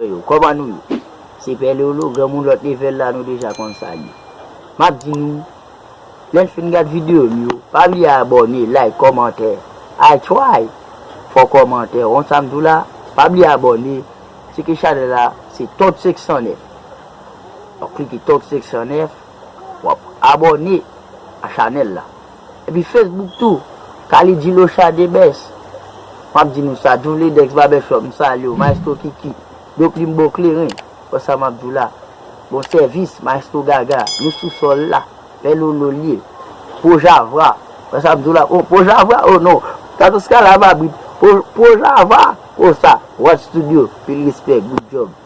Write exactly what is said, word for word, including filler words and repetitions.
Yo, kòman nou ye? Se Pè Lolo, granmoun lòt level la, nou deja konn sa l ye. M ap di nou, lè n fin gad videyo m yo, pa bliye abòne, like, kòmantè. I try for kòmantè. Ou konn sa m di w la, pa bliye abòne. Tcheke chanèl la, se Top senk san nèf. W ap klike Top senk san nèf, w ap abòne a chanèl la. Epi Facebook tou, Khalidji Locha the best. M ap di nou sa, Djouvledex Barbershop, m salye w, Maestro Kiki, Doplim Bon Kleren, wè sa m ap di w la. Bon sèvis, Maestro Gaga, nou sou sòl la, Pè Lolo l ye, Pojavra, wè sa m di w la, oh, Pojavra, oh non, Katos Kalababrit, Po- Pojavra, oh sa, Rod Studio, pil respè, good job.